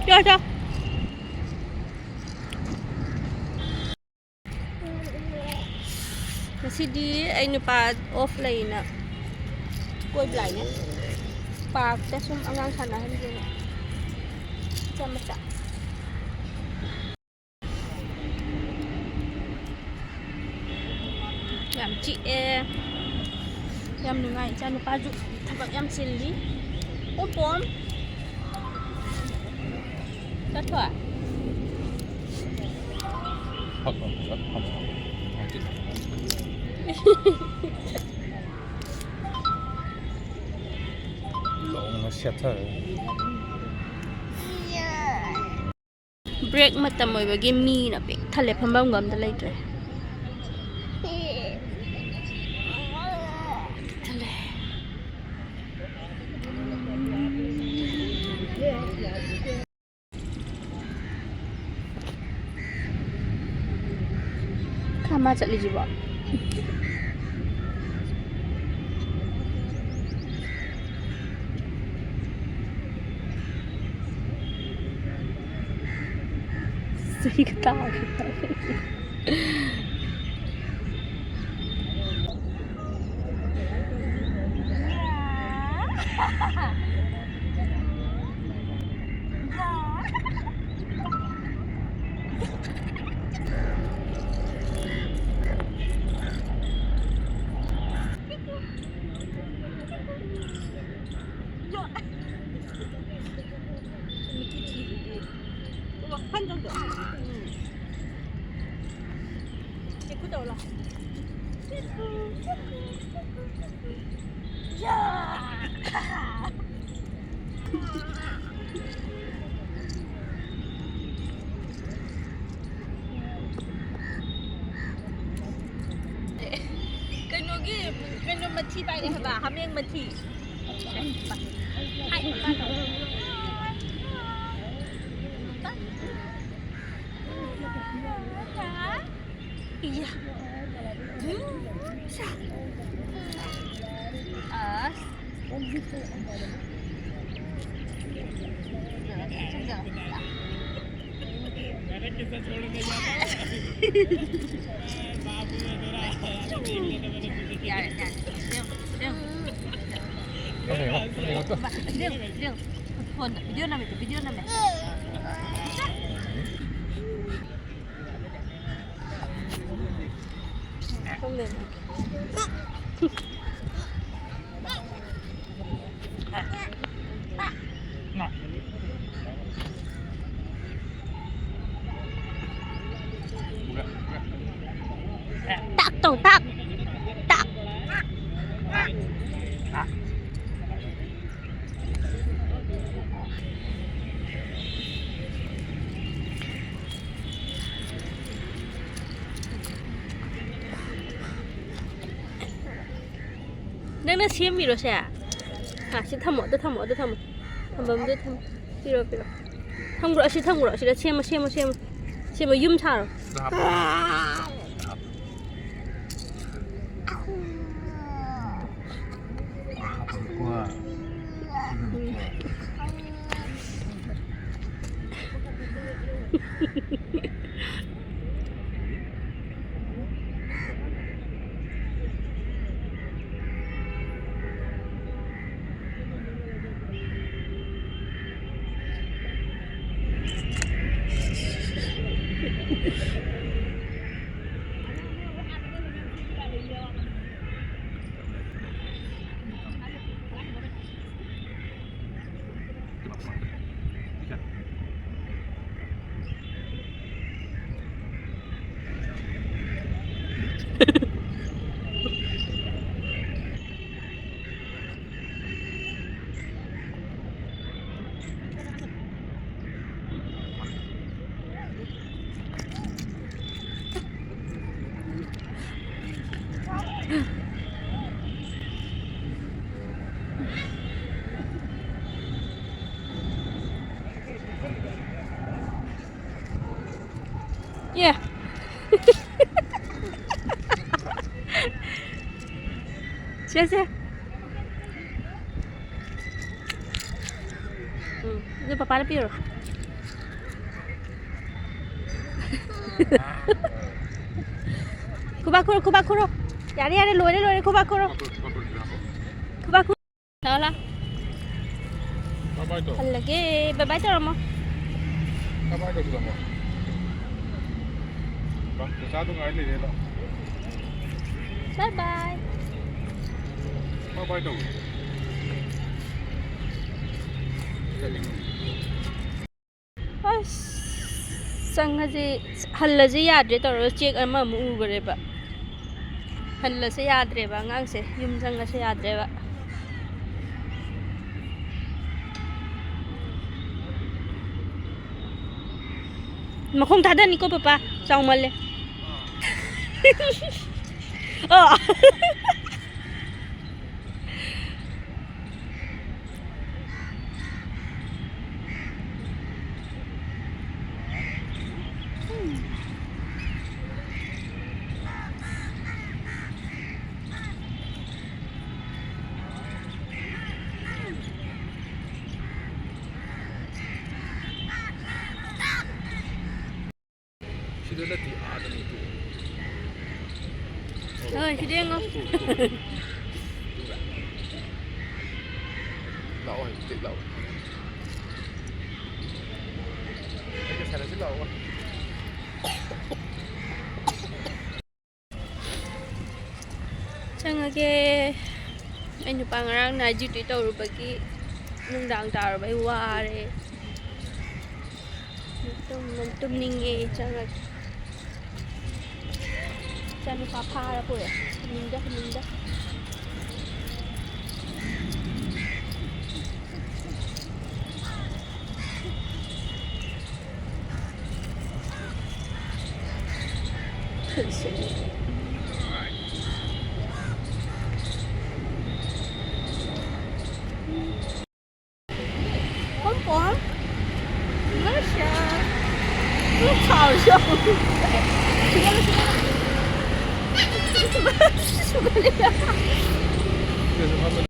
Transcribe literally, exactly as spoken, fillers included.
ꯆꯣ, ꯆꯣ꯫ ꯉꯁꯤꯗꯤ ꯑꯩ ꯅꯨꯄꯥ ꯑꯣꯐ ꯂꯩꯅ ꯀꯣꯏꯕ ꯂꯥꯛꯏꯅꯦ꯫ ꯄꯥꯔꯛꯇ ꯁꯨꯝ ꯑꯉꯥꯡ ꯁꯥꯟꯅꯍꯟꯒꯦꯅ꯫ ꯃꯆꯥ ꯃꯆꯥ꯫ ꯌꯥꯝ ꯆꯤꯛꯑꯦ꯫ ꯌꯥꯝ ꯅꯨꯡꯉꯥꯏ꯫ ꯏꯆꯥ ꯅꯨꯄꯥꯁꯨ ꯊꯕꯛ ꯌꯥꯝ ꯆꯤꯜꯂꯤ꯫ ꯄꯣꯝ ꯄꯣꯝ꯫ ꯆꯠꯊꯣꯏ꯫ ꯂꯣꯡꯅ ꯁꯦꯠꯊꯔꯦ꯫ ꯕ꯭ꯔꯦꯛ ꯃꯇꯝ ꯑꯣꯏꯕꯒꯤ ꯃꯤꯅ ꯄꯤꯛ ꯊꯜꯂꯦ, ꯐꯝꯐꯝꯒ ꯑꯝꯇ ꯂꯩꯇ꯭ꯔꯦ꯫ ꯊꯜꯂꯦ꯫ ꯈꯥ ꯃꯥ ꯆꯠꯂꯤꯁꯤꯕꯣ? ꯆꯍꯤꯒ ꯇꯥꯔꯦ꯫ 한 정도. 음. 이제 크다, 올라. 이야. ꯀꯩꯅꯣꯒꯤ, ꯀꯩꯅꯣ ꯃꯊꯤ ꯄꯥꯏꯔꯦ ꯍꯥꯏꯕ, ꯍꯥꯃꯦꯡ ꯃꯊꯤ꯫ ꯏꯌꯥ꯫ ꯑꯁ꯫ ꯐꯣꯟꯗ video ꯅꯝꯃꯦ, video ꯅꯝꯃꯦ꯫ ꯇꯥꯛ ꯇꯧ, ꯇꯥꯛ꯫ ꯇꯥꯛ꯫ ꯅꯪꯅ ꯁꯦꯝꯃꯤꯔꯣ ꯁꯦ? ꯍꯥ, ꯁꯤ ꯊꯝꯃꯣ, ꯑꯗꯨ ꯊꯝꯃꯣ, ꯑꯗꯨ ꯊꯝꯃꯣ꯫ ꯊꯝꯐꯝꯗꯨ ꯊꯝꯃꯣ꯫ ꯄꯤꯔꯣ, ꯄꯤꯔꯣ꯫ ꯊꯝꯈ꯭ꯔꯣ, ꯑꯁꯤ ꯊꯝꯈ꯭ꯔꯣ꯫ ꯑꯁꯤꯗ ꯁꯦꯝꯃꯣ, ꯁꯦꯝꯃꯣ, ꯁꯦꯝꯃꯣ꯫ ꯁꯦꯝꯃꯣ, ꯌꯨꯝ ꯁꯥꯔꯣ꯫ ꯑꯗꯨ ꯍꯥꯞꯄꯣ꯫ ꯍꯥꯞꯄꯣꯀꯣ꯫ ꯁꯦ, ꯁꯦ꯫ ꯎꯝ, ꯑꯗꯨ ꯄꯄꯥꯗ ꯄꯤꯔꯨꯔꯣ꯫ ꯈꯨꯕꯥꯛ ꯈꯨꯔꯣ, ꯈꯨꯕꯥꯛ ꯈꯨꯔꯣ꯫ ꯌꯥꯔꯦ, ꯌꯥꯔꯦ, ꯂꯣꯏꯔꯦ, ꯂꯣꯏꯔꯦ, ꯈꯨꯕꯥꯛ ꯈꯨꯔꯣ꯫ ꯈꯨꯕꯥꯛ ꯈꯨꯔꯣ꯫ ꯂꯥꯛꯑꯣ, ꯂꯥꯛꯑꯣ꯫ ꯕꯥꯏ ꯕꯥꯏ ꯇꯧ꯫ ꯍꯜꯂꯒꯦ꯫ ꯕꯥꯏ ꯕꯥꯏ ꯇꯧꯔꯝꯃꯣ꯫ ꯕꯥꯏ ꯕꯥꯏ ꯇꯧꯁꯤꯜꯂꯝꯃꯣ꯫ ꯄꯩꯁꯥꯗꯣ ꯉꯥꯏ ꯂꯩꯔꯦ, ꯂꯥꯛꯑꯣ꯫ ꯕꯥꯏ ꯕꯥꯏ꯫ ꯕꯥꯏ ꯕꯥꯏ ꯇꯧ꯫ ꯑꯁ, ꯆꯪꯉꯁꯤ, ꯍꯜꯂꯁꯤ ꯌꯥꯗ꯭ꯔꯦ ꯇꯧꯔꯒ ꯆꯦꯛ ꯑꯃꯃꯨꯛ ꯎꯈ꯭ꯔꯦꯕ꯫ ꯍꯜꯂꯁꯦ ꯌꯥꯗ꯭ꯔꯦꯕ ꯑꯉꯥꯡꯁꯦ, ꯌꯨꯝ ꯆꯪꯉꯁꯦ ꯌꯥꯗ꯭ꯔꯦꯕ꯫ ꯃꯈꯣꯡ ꯊꯥꯗꯅꯤꯀꯣ ꯄꯄꯥ, ꯆꯥꯎꯃꯜꯂꯦ꯫ ꯑꯣ꯫ ꯁꯤꯗ ꯅꯠꯇꯦ, ꯑꯥꯗꯅꯤ ꯇꯨ꯫ ꯍꯣꯏ, ꯁꯤꯗ ꯌꯦꯡꯉꯣ꯫ ꯂꯥꯛꯑꯣ, ꯍꯧꯖꯤꯛ ꯂꯥꯛꯑꯣ꯫ ꯑꯩꯒ ꯁꯥꯟꯅꯁꯤ ꯂꯥꯛꯑꯣ꯫ ꯆꯪꯉꯒꯦ꯫ ꯑꯩ ꯅꯨꯄꯥ ꯉꯔꯥꯡ night duty ꯇꯧꯔꯨꯕꯒꯤ ꯅꯨꯡꯗꯥꯡ ꯇꯥꯔꯨꯕꯩ ꯋꯥꯔꯦ꯫ ꯇꯨꯝ-, ꯇꯨꯝꯅꯤꯡꯉꯦ, ꯆꯪꯉꯒꯦ꯫ ꯏꯆꯥꯅꯨꯄꯥ ꯐꯥꯔ ꯄꯨꯔꯛꯑꯦ꯫ ꯍꯟꯅꯤꯡꯗꯦ, ꯍꯟꯅꯤꯡꯗꯦ꯫ ꯄꯣꯝ ꯄꯣꯝ꯫ ꯉꯁꯤ꯫ ꯂꯨꯛ ꯁꯥꯎꯔꯤꯁꯦ ꯌꯦꯡꯉꯨ꯫ ꯁꯤꯗ ꯂꯩ, ꯁꯤꯗ ꯂꯩ꯫ ꯁꯤꯗ ꯂꯩ꯫